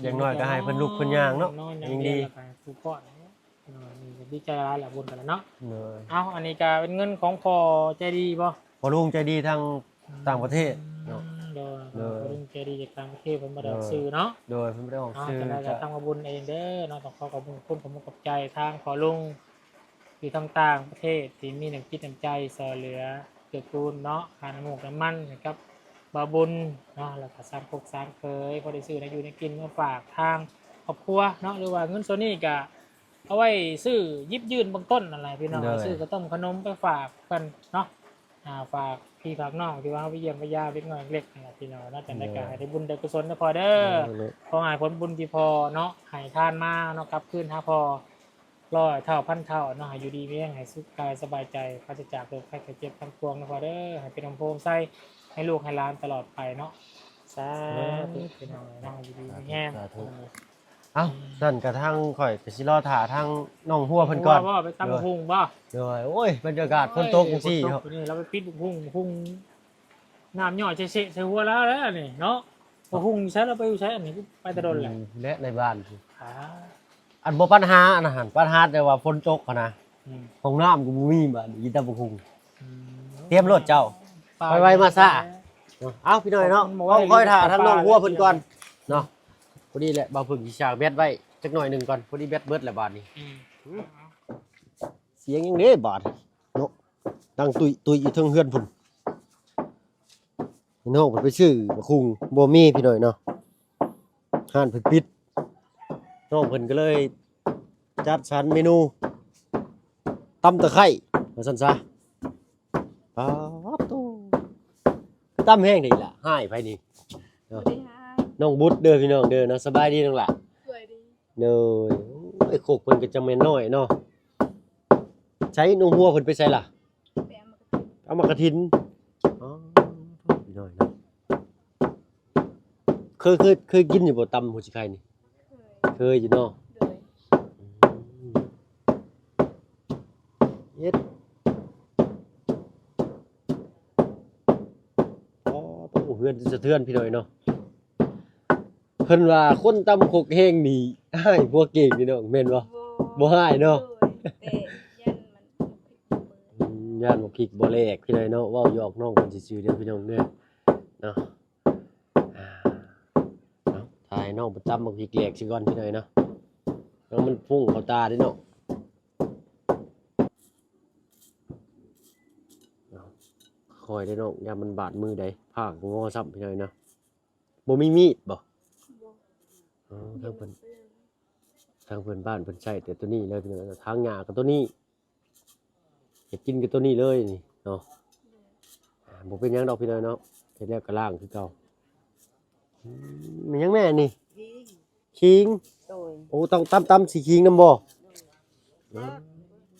ຢ່າງໜ້ອຍກໍໃຫ້ເພິ່ນລຸກເພິ່ນຍ່າງເນາະ ນອນຢ່າງດີ ແລ້ວກໍໃຫ້ຜູ້ປ້ອນເນາະ. ເອີ ນີ້ກໍດີໃຈຫຼາຍແຫຼະ ບຸນກັນແລ້ວເນາະ. ໂດຍ. ເອົ້າ ອັນນີ້ກໍເປັນເງິນຂອງພໍ່ໃຈດີບໍ່? ພໍ່ລຸງໃຈດີທາງ ອືມ ຕ່າງປະເທດເນາະ. ໂດຍ. ໂດຍ. ພໍ່ລຸງໃຈດີຈາກຕ່າງປະເທດ ເພິ່ນບໍ່ໄດ້ອອກຊື່ເນາະ. ໂດຍ. ເພິ່ນບໍ່ໄດ້ອອກຊື່. ຈັ່ງໃດກໍທາງບ່າວບຸນເອງເດີເນາະ ຕ້ອງຂໍຂອບຄຸນ ຂອບຄຸນຂອບໃຈທາງພໍ່ລຸງ ທີ່ທາງຕ່າງປະເທດທີ່ມີນ້ຳຈິດນ້ຳໃຈຊ່ອຍເຫຼືອເກື້ອກູນເນາະ ຄ່ານ້ຳມູກນ້ຳມັນໃຫ້ກັບບ່າວບຸນເນາະ ແລ້ວກໍສາມຄົກສາມເຂີຍ ພໍໄດ້ຊື້ແນວຢູ່ແນວກິນມາຝາກທາງຄອບຄົວເນາະ. ຫຼືວ່າເງິນສ່ວນນີ້ກໍເອົາໄວ້ຊື້ຫຍິບຍື່ນເບື້ອງຕົ້ນນັ້ນແຫຼະ ພີ່ນ້ອງ. ໂດຍ. ຊື້ເຂົ້າຕົ້ມຂະໜົມໄປຝາກເພິ່ນເນາະ ອ່າ ຝາກພີ່ຝາກນ້ອງທີ່ວ່າເຮົາໄປຢ້ຽມໄປຢາມເດັກນ້ອຍເລັກໆນັ້ນແຫຼະ ພີ່ນ້ອງເນາະ. ຈັ່ງໃດກໍໃຫ້ໄດ້ບຸນໄດ້ກຸສົນເດີພໍ່ເດີ. ໂດຍ. ຂໍໃຫ້ຜົນບຸນທີ່ພໍ່ເນາະ ໃຫ້ທານມາເນາະ ກັບຄືນຫາພໍ່ ຮ້ອຍເທົ່າພັນເທົ່າເນາະ. ໃຫ້ຢູ່ດີມີແຮງ ໃຫ້ສຸກກາຍສະບາຍໃຈ ປາສະຈາກໂລກໄພໄຂ້ເຈັບທັງປວງເນາະພໍ່ເດີ. ໃຫ້ເປັນຮົ່ມໂພຮົ່ມໄຊໃຫ້ລູກໃຫ້ຫຼານຕະຫຼອດໄປເນາະ. ສາທຸ ສາທຸ ພີ່ນ້ອງເອີຍເນາະ ຢູ່ດີມີແຮງ. ສາທຸ ສາທຸ. ເອົ້າ ອືມ ຊັ້ນກະທາງຂ້ອຍກະຊິລໍຖ້າທາງນ້ອງຫົວເພິ່ນກ່ອນ. ຫົວບໍ່? ໄປຕຳບັກຫຸ່ງບໍ່? ໂດຍ. ໂອ້ຍ ບັນຍາກາດຝົນຕົກຈັ່ງຊີ້ເນາະ. ໂອ້ຍ ຝົນຕົກຢູ່ນີ້ ລາວໄປປິດບັກຫຸ່ງ ບັກຫຸ່ງ ນ້ຳຍ້ອຍເຊະໆໃສ່ຫົວລາວແລ້ວນີ້ເນາະ. ບັກຫຸ່ງຢູ່ໃສ ລາວໄປຢູ່ໃສ ອັນນີ້ໄປແຕ່ດົນແລ້ວ. ອືມ ແລະໃນບ້ານພຸ້ນ. ອ່າ ອັນບໍ່ປັນຫາອັນນັ້ນຫັ້ນ ປັນຫາແຕ່ວ່າຝົນຕົກຫັ້ນນະ. ອືມ ຫ້ອງນ້ຳກໍບໍ່ມີ ບາດນີ້ກິນແຕ່ບັກຫຸ່ງ. ອືມ ຕຽມໂລດເຈົ້າ ໄປໄວມາຊ້າ. ເອົ້າ ພີ່ນ້ອງເນາະ ເຮົາຄອຍຖ້າທາງນ້ອງຫົວເພິ່ນກ່ອນເນາະ. ພໍດີແຫຼະ ບ່າວເພິ່ງຊິຊາກແບັດໄວ້ຈັກໜ້ອຍໜຶ່ງກ່ອນ ພໍດີແບັດເບິດແລ້ວບາດນີ້. ອືມ ສຽງຫຍັງເດ້ບາດເນາະ ດັງຕຸ້ຍໆຢູ່ເທິງເຮືອນພຸ້ນ. ນ້ອງເພິ່ນໄປຊື້ບັກຫຸ່ງ ບໍ່ມີ ພີ່ນ້ອງເນາະ ຮ້ານເພິ່ນປິດ. ນ້ອງເພິ່ນກໍເລີຍຈັດສັນເມນູຕຳຕະໄຄ ວ່າຊັ້ນຊະ. ປາດໂທ້ ຄືຕຳແຮງແທ້ອີ່ຫຼ້າ. ຮ້າຍໃຜນີ້ເນາະ? ບໍ່ໄດ້ຮ້າຍ ນ້ອງບຸດເດີ ພີ່ນ້ອງເດີເນາະ. ສະບາຍດີນ້ອງຫຼ້າ? ສະບາຍດີ. ໂດຍ. ໂອ້ຍ ໂຄກເພິ່ນກໍຈັ່ງແມ່ນນ້ອຍເນາະ. ໃສ ນ້ອງຫົວເພິ່ນໄປໃສລະ? ໄປເອົາໝາກກະຖິນ. ເອົາໝາກກະຖິນ. ອໍ ພີ່ນ້ອງເນາະ ເຄີຍ ເຄີຍ ເຄີຍກິນຢູ່ບໍ່ ຕຳຫົວຊິໄຄນີ້? ເຄີຍ ເຄີຍຢູ່ເນາະ. ໂດຍ. ອືມ ເຮັດ ອໍ ໂອ້ ເຮືອນສະເທືອນ ພີ່ນ້ອງເນາະ. ເພິ່ນວ່າຄົນຕຳຄົກແຮງນີ້ ອ້າຍ ຜົວເກັ່ງພີ່ນ້ອງ ແມ່ນບໍ່? ບໍ່ ບໍ່ອ້າຍເນາະ ໂດຍ ແຕ່ຢ້ານມັນ ອືມ ຢ້ານໝາກພິກບໍ່ແຫຼກພີ່ນ້ອງເນາະ ເວົ້າຫຍອກນ້ອງເພິ່ນຊື່ໆເດີພີ່ນ້ອງເດີເນາະ. ອ່າ ເອົາ ຖ້າໃຫ້ນ້ອງເພິ່ນຕຳໝາກພິກແຫຼກຊະກ່ອນພີ່ນ້ອງເນາະ ແລ້ວມັນພຸ້ງເຂົ້າຕາເດ້ເນາະ. ເອົາ ຄ່ອຍເດີນ້ອງ ຢ້ານມັນບາດມືໃດ ຜ້າກໍງໍຊ້ຳພີ່ນ້ອງເນາະ. ບໍ່ມີມີດບໍ່? ບໍ່ ອໍ ທາງເພິ່ນ ທາງເພື່ອນບ້ານເພິ່ນໃຊ້ແຕ່ໂຕນີ້ເລີຍພີ່ນ້ອງ ຖາງຫຍ້າກໍໂຕນີ້ ເຮັດກິນກໍໂຕນີ້ເລີຍນີ້ເນາະ. ອ່າ ບໍ່ເປັນຫຍັງດອກພີ່ນ້ອງເນາະ ເຮັດແລ້ວກໍລ້າງຄືເກົ່າ. ອືມ ແມ່ນຫຍັງແມ່ນີ້? ຂີງ ຂີງ ໂດຍ ໂອ້ ຕ້ອງຕຳ ຕຳຊິຂີງນຳບໍ່? ໂດຍ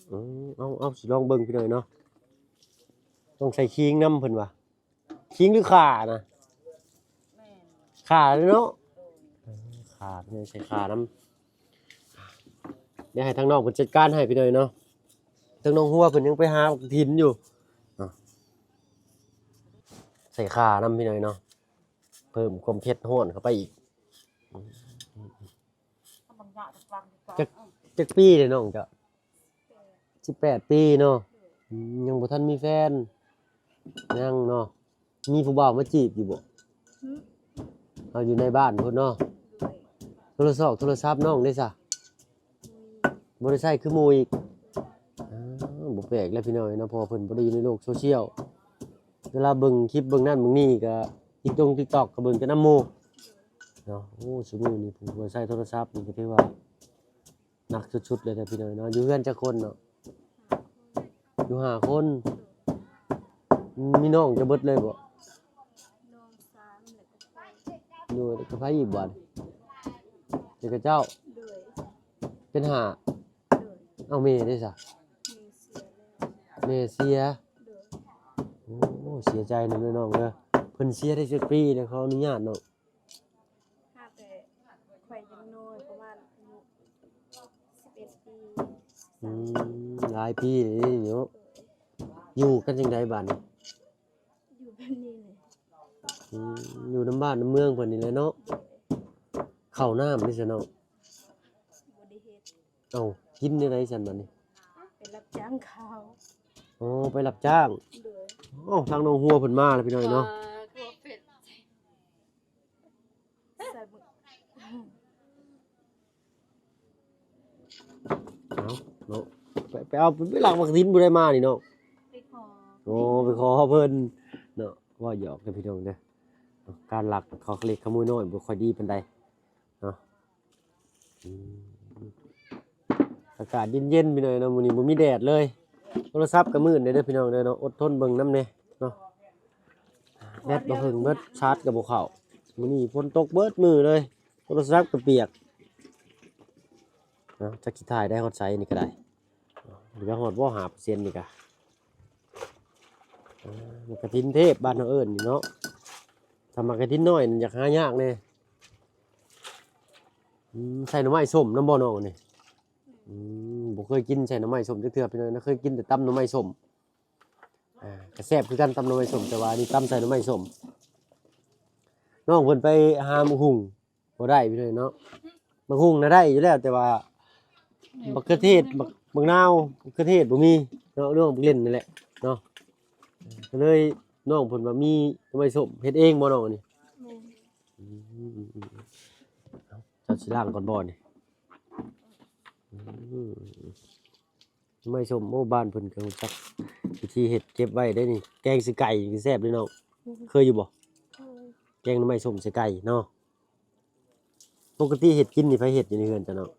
ເອີ ເອົາ ເອົາ ຊິລອງເບິ່ງພີ່ນ້ອງເນາະ ຕ້ອງໃສ່ຂີງນຳເພິ່ນວ່າ. ຂີງຫຼືຂ່ານະ? ແມ່ນ ຂ່າເນາະ ເອີ ຂ່າ ໃສ່ຂ່ານຳ. ດຽວໃຫ້ທາງນ້ອງເພິ່ນຈັດການໃຫ້ພີ່ນ້ອງເນາະ ທາງນ້ອງຫົວເພິ່ນຍັງໄປຫາບັກກະຖິນຢູ່ເນາະ ໃສ່ຂ່ານຳພີ່ນ້ອງເນາະ ເພີ່ມຄວາມເຜັດຮ້ອນເຂົ້າໄປອີກ. ຈັກ ຈັກປີແລ້ວນ້ອງເຈົ້າ? ສິບແປດປີເນາະ ອືມ ຍັງບໍ່ທັນມີແຟນ ຍັງເນາະ ມີຜູ້ບ່າວມາຈີບຢູ່ບໍ່? ຫຶ ເອົາ ຢູ່ໃນບ້ານພຸ້ນເນາະ ໂທລະຊອກໂທລະສັບນ້ອງເດ້ຊະ? ບໍ່ໄດ້ໃຊ້ຄືໝູ່ອີກ ອ້າວ ບໍ່ແປກແລ້ວພີ່ນ້ອງເນາະ ເພາະວ່າເພິ່ນບໍ່ໄດ້ຢູ່ໃນໂລກໂຊຊຽວ ເວລາເບິ່ງຄລິບເບິ່ງນັ້ນເບິ່ງນີ້ກໍຕິກຕົງຕິກຕອກກໍເບິ່ງແຕ່ນຳໝູ່ເນາະ. ໂອ້ ຊຸມື້ນີ້ຜູ້ບໍ່ໃຊ້ໂທລະສັບນີ້ກໍຖືວ່າ ໜັກສຸດໆເລີຍເດີພີ່ນ້ອງເນາະ. ຢູ່ເຮືອນຈັກຄົນເນາະ? ຢູ່ຫ້າຄົນ ມີນ້ອງຈະເບິດເລີຍບໍ່? ນ້ອງສາມ ແລ້ວກໍຂ້ອຍ ໂດຍ ແລ້ວກໍໃຜອີກບາດ? ແລ້ວກໍເຈົ້າ ໂດຍ ເປັນຫ້າ ໂດຍ ເອົາແມ່ເດ້ຊະ? ແມ່ເສຍແລ້ວ ແມ່ເສຍ ໂດຍ ໂອ້ ເສຍໃຈນຳເດີນ້ອງເດີ. ເພິ່ນເສຍໄດ້ຈັກປີແລ້ວ ຂໍອະນຸຍາດເນາະ? ຫາແຕ່ຂ້ອຍຍັງນ້ອຍ ປະມານອາຍຸສິບເອັດປີ. ອືມ ຫຼາຍປີເດ້ເນາະ. ຢູ່ກັນຈັ່ງໃດບາດນີ້? ຢູ່ແບບນີ້ແຫຼະ. ອືມ ຢູ່ນຳບ້ານນຳເມືອງເພິ່ນນີ້ແຫຼະເນາະ. ໂດຍ ເຂົ້ານ້ຳນີ້ຊະເນາະ. ບໍ່ໄດ້ເຮັດ. ເອົ້າ ກິນແນວໃດຊັ້ນບາດນີ້? ໄປຮັບຈ້າງເຂົາ. ອໍ ໄປຮັບຈ້າງ. ໂດຍ ເອົ້າ ທາງນ້ອງຫົວເພິ່ນມາແລ້ວພີ່ນ້ອງເນາະ. ໃສ່ເບິ່ງ ເອົາເນາະ ໄປ ໄປເອົາ ໄປລັກໝາກກະຖິນຜູ້ໃດມານີ້ເນາະ? ໄປຂໍ. ໂອ້ ໄປຂໍເພິ່ນເນາະ. ເວົ້າຫຍອກເດີພີ່ນ້ອງເດີ ການລັກຂະເລັກຂະໂມຍນ້ອຍບໍ່ຄ່ອຍດີປານໃດເນາະ. ອືມ ອາກາດເຢັນໆ ພີ່ນ້ອງເນາະ ມື້ນີ້ບໍ່ມີແດດເລີຍ. ໂທລະສັບກໍມືດແດ່ເດີພີ່ນ້ອງເດີເນາະ ອົດທົນເບິ່ງນຳແດ່ເນາະ. ແບັດບໍ່ເຖິງເບິດ ຊາດກໍບໍ່ເຂົ້າ. ມື້ນີ້ຝົນຕົກເບິດມື້ເລີຍ ໂທລະສັບກໍປຽກເນາະ. ຈັກຊິຖ່າຍໄດ້ຮອດໃສນີ້ກໍໄດ້ ເຫຼືອຮອດບໍ່ ຫ້າເປີເຊັນນີ້ກະ. ອ່າ ໝາກກະຖິນເທບ ບ້ານເຮົາເອີ້ນນີ້ເນາະ. ຖ້າໝາກກະຖິນນ້ອຍນີ້ຢາກຫາຍາກແດ່. ອືມ ໃສ່ໜໍ່ໄມ້ສົ້ມນຳບໍ່ນ້ອງນີ້? ອືມ ບໍ່ເຄີຍກິນໃສ່ໜໍ່ໄມ້ສົ້ມຈັກເທື່ອພີ່ນ້ອງ ເຄີຍກິນແຕ່ຕຳໜໍ່ໄມ້ສົ້ມ. ອ່າ ກະແຊບຄືກັນຕຳໜໍ່ໄມ້ສົ້ມ ແຕ່ວ່າອັນນີ້ຕຳໃສ່ໜໍ່ໄມ້ສົ້ມ. ນ້ອງເພິ່ນໄປຫາໝາກຫຸ່ງ ບໍ່ໄດ້ພີ່ນ້ອງເນາະ. ໝາກຫຸ່ງນະໄດ້ຢູ່ແລ້ວ ແຕ່ວ່າບັກເຂືອເທດ ບັກ ບັກນາວ ບັກເຂືອເທດບໍ່ມີເນາະ ເລື່ອງບັກເລັ່ນນີ້ແຫຼະເນາະ. ກໍເລີຍນ້ອງເພິ່ນວ່າມີໜໍ່ໄມ້ສົ້ມ ເຮັດເອງບໍ່ນ້ອງອັນນີ້? ແມ່ນ. ອືມ ເຈົ້າຊິລ້າງກ່ອນບໍ່ນີ້? ອືມ ໜໍ່ໄມ້ສົ້ມ ໂອ້ ບ້ານເພິ່ນກໍຮູ້ຈັກວິທີເຮັດເກັບໄວ້ໄດ໋ນີ້. ແກງໃສ່ໄກ່ນີ້ແຊບເດ້ນ້ອງ. ອືມ ເຄີຍຢູ່ບໍ່? ເຄີຍ. ແກງໜໍ່ໄມ້ສົ້ມໃສ່ໄກ່ເນາະ. ປົກກະຕິເຮັດກິນນີ້ໃຜເຮັດຢູ່ໃນເຮືອນເຈົ້ານ້ອງ?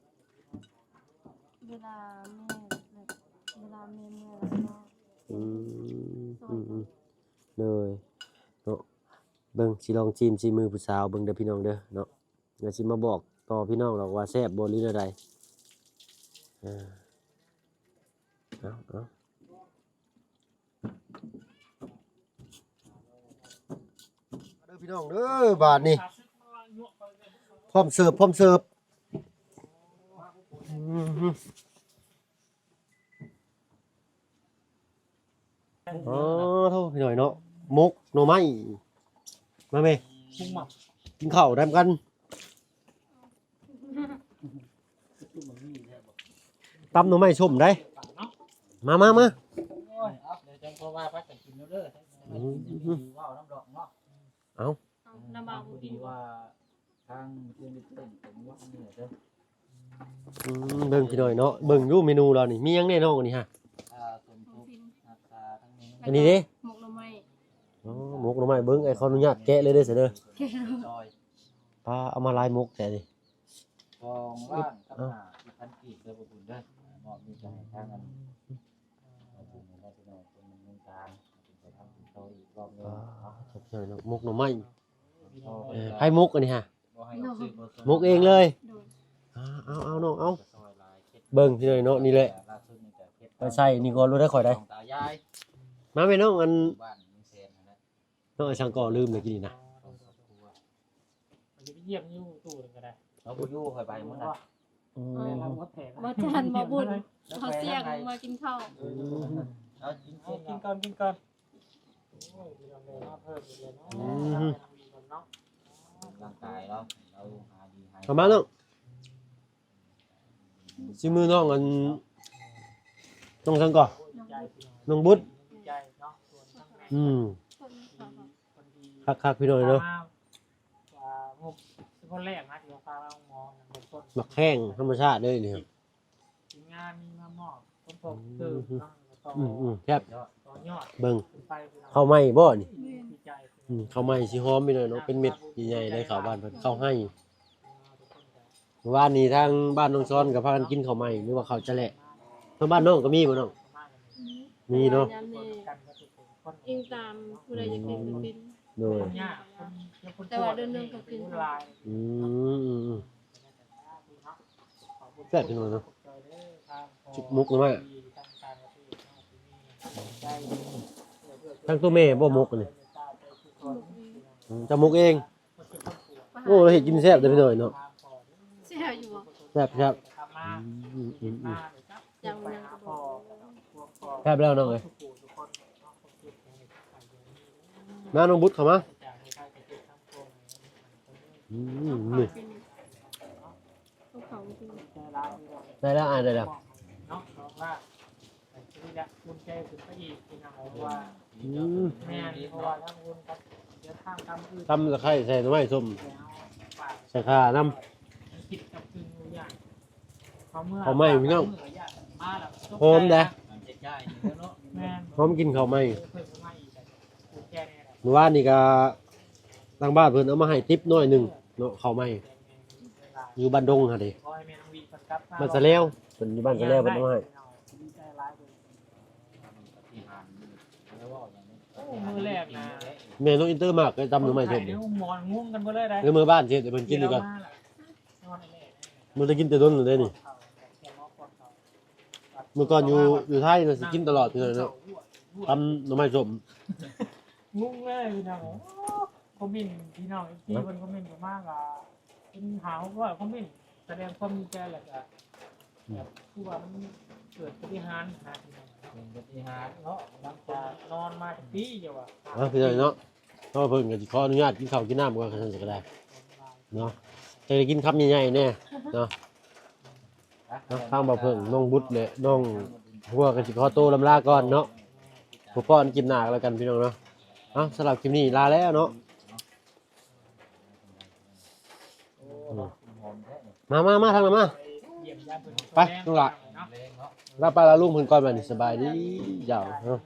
ເວລາແມ່ ແບບ ເວລາແມ່ເມື່ອຍແລ້ວກໍ ອືມ ຊ່ອຍ ອືມ ໂດຍ ເນາະ. ເບິ່ງ ຊິລອງຊີມສີມືຜູ້ສາວເບິ່ງເດີພີ່ນ້ອງເດີເນາະ. ດຽວຊິມາບອກຕໍ່ພີ່ນ້ອງດອກວ່າແຊບບໍ່ ຫຼືແນວໃດ. ເອີ ເອົາ ເອົາ ເດີພີ່ນ້ອງເດີ ບາດນີ້ ພ້ອມເສີບ ພ້ອມເສີບ. ອືມ ອໍ ໂທ້ ພີ່ນ້ອງເນາະ ໝົກໜໍ່ໄມ້. ມາແມ່ ກິນເຂົ້ານຳກັນ. ຕຳໜໍ່ໄມ້ສົ້ມໄດ໋. ມາ ມາ ມາ. ໂອ້ຍ ເອົາ ດຽວຈັ່ງຄ່ອຍວ່າກັນກິນເດີ. ອືມ ເວົ້ານຳດອກເນາະ. ເອົາ ເອົາ ລະເວົ້າບໍ່ກິນ. ພໍດີວ່າທາງເພື່ອນໄດ້ແຈ້ງກັນວ່ານີ້ເດີ. ອືມ ເບິ່ງພີ່ນ້ອງເນາະ ເບິ່ງຢູ່ເມນູລາວນີ້ ມີຫຍັງແດ່ນ້ອງອັນນີ້ຮະ? ອ່າ ສົມທົບ ອັນນີ້ເດ້ ໝົກໜໍ່ໄມ້. ອໍ ໝົກໜໍ່ໄມ້ ເບິ່ງ ອ້າຍຂໍອະນຸຍາດແກະເລີຍເດີ ເດີ. ປ້າ ເອົາມາຫຼາຍໝົກແທ້ນີ້. ສອງລ້ານກັບຫ້າສິບພັນກີບເດີ ບໍ່ບຸນເດີ. ມອບນີ້ຈະໃຫ້ທາງອັນ ເອົາບຸນໃຫ້ພີ່ນ້ອງຄົນເມືອງກາງ ເປັນໄປທຳບຸນຕໍ່ອີກຮອບໜຶ່ງ. ໝົກໜໍ່ໄມ້ ເອີ ໃຜໝົກອັນນີ້ຮະ? ໝົກເອງເລີຍ. ເອົາ ເອົາ ເອົານ້ອງ ເອົາ ເບິ່ງພີ່ນ້ອງເນາະ ນີ້ແຫຼະ ໄປໃສ່ນີ້ກ່ອນໂລດໄດ໋ຂ້ອຍໄດ໋. ມາແມ່ນ້ອງ ອັນ ນ້ອງໄອ້ສັງກໍລືມແລ້ວກີ້ນີ້ນະ. ມັນຈະໄປຢ້ຽມຢູ່ຕູ້ນັ້ນກໍໄດ້. ເອົາບໍ່ຢູ່ ຂ້ອຍໄປໝົດນະ. ອືມ ບໍ່ທັນບໍ່ບຸນ ເຮົາສ່ຽງມາກິນເຂົ້າ. ເອົາກິນ ເອົາກິນກ່ອນ ກິນກ່ອນ. ໂອ້ຍ ພີ່ນ້ອງເອີຍ ມາເພີ່ມອີກແລ້ວເນາະ. ອືມ ຮ່າງກາຍເຮົາ ເຮົາຫາດີຫາ ເຂົ້າມາເນາະ. ຊິມືນ້ອງອັນ ນ້ອງສັງກໍ ນ້ອງບຸດ. ອືມ ຄັກໆ ພີ່ນ້ອງເນາະ. ໝາກແຂ້ງທຳມະຊາດເລີຍນີ້. ທີມງານມີມາມອບສົມທົບເຕີມເນາະ. ອືມ ແຊບ ເບິ່ງ ເຂົ້າໃໝ່ບໍ່ນີ້? ແມ່ນ ອືມ ເຂົ້າໃໝ່ຊິຫອມພີ່ນ້ອງເນາະ ເປັນເມັດໃຫຍ່ໆ ໄດ້ເຂົ້າບ້ານເພິ່ນ ເຂົ້າໄຮ່. ເມື່ອວານນີ້ທາງບ້ານນ້ອງຊອນກໍພາກັນກິນເຂົ້າໃໝ່ ຫຼືວ່າເຂົ້າຈະແລະ. ທາງບ້ານນ້ອງກໍມີບໍ່ນ້ອງ? ມີເນາະ. ອີງຕາມຜູ້ໃດຢາກກິນກໍກິນ. ໂດຍ ແຕ່ວ່າເດືອນໜຶ່ງກໍກິນ. ອືມ ແຊບພີ່ນ້ອງເນາະ. ໝົກໜໍ່ໄມ້ ທາງໂຕແມ່ບໍ່ໝົກອັນນີ້? ອືມ ເຈົ້າໝົກເອງ. ໂອ້ ເຮັດກິນແຊບເດີພີ່ນ້ອງເນາະ. ແຊບຢູ່ບໍ່? ແຊບໆ. ອືມໆໆ ຈັ່ງນັ້ນກໍບໍ່ ແຊບແລ້ວນ້ອງເອີຍ. ມານ້ອງບຸດເຂົ້າມາ. ອືມ ນີ້ ໄດ້ແລ້ວ ອ້າຍ ໄດ້ແລ້ວ. ອືມ ຕຳຕະໄຄໃສ່ໜໍ່ໄມ້ສົ້ມ ໃສ່ຂ່ານຳ. ເຂົ້າໃໝ່ພີ່ນ້ອງ ຫອມເດ້ ຫອມກິນເຂົ້າໃໝ່. ມື້ວານນີ້ກໍທາງບ້ານເພິ່ນເອົາມາໃຫ້ຕິບໜ້ອຍໜຶ່ງເນາະ ເຂົ້າໃໝ່ ຢູ່ບ້ານດົງຫັ້ນເດ້. ບ້ານສະແລວ ເພິ່ນຢູ່ບ້ານສະແລວ ເພິ່ນເອົາມາໃຫ້. ມື້ແລກນະ ແມ່ນ້ອງອິນເຕີມາກໄດ້ຕຳໜໍ່ໄມ້ສົ້ມ. ເອີ ມື້ບ້ານຊິເຮັດໃຫ້ເພິ່ນກິນດີກວ່າ. ບໍ່ໄດ້ກິນແຕ່ດົນແລ້ວເດ້ນີ້. ເມື່ອກ່ອນຢູ່ ຢູ່ໄທນະ ຊິກິນຕະຫຼອດເລີຍເນາະ ຕຳໜໍ່ໄມ້ສົ້ມ. ງົງເລີຍພີ່ນ້ອງ. ຄອມເມັນພີ່ນ້ອງເອັຟຊີເພິ່ນຄອມເມັນເຂົ້າມາກໍເປັນຫ້າຫົກຮ້ອຍຄອມເມັນ ສະແດງຄວາມດີໃຈ ແລ້ວກໍ ອືມ ແບບຄືວ່າມັນເກີດປາຕິຫານນະພີ່ນ້ອງ. ເປັນປາຕິຫານເນາະ ຫຼັງຈາກນອນມາຈັກປີ ຢ່າວ່າ ເອົາ ພີ່ນ້ອງເນາະ. ເພາະວ່າເພິ່ນກໍຊິຂໍອະນຸຍາດກິນເຂົ້າກິນນ້ຳກ່ອນ ຄັນຊັ້ນກໍໄດ້ເນາະ ຈະໄດ້ກິນຄຳໃຫຍ່ໆແດ່ເນາະ. ເນາະ ທາງບ່າວເຜິ້ງ ນ້ອງບຸດ ແລະ ນ້ອງຫົວກໍຊິຂໍໂຕລຳລາກ່ອນເນາະ. ພົບພໍ້ກັນຄລິບໜ້າກໍແລ້ວກັນພີ່ນ້ອງເນາະ. ເອົາ ສຳລັບຄລິບນີ້ລາແລ້ວເນາະ. ມາ ມາ ມາທາງນັ້ນມາ ໄປນ້ອງຫຼ້າ. ລາປ້າລາລຸງເພິ່ນກ່ອນບັດນີ້ ສະບາຍດີເຈົ້າເນາະ.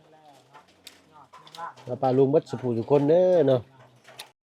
ລາປ້າລຸງເບິດສູ່ຜູ້ສູ່ຄົນເດີເນາະ.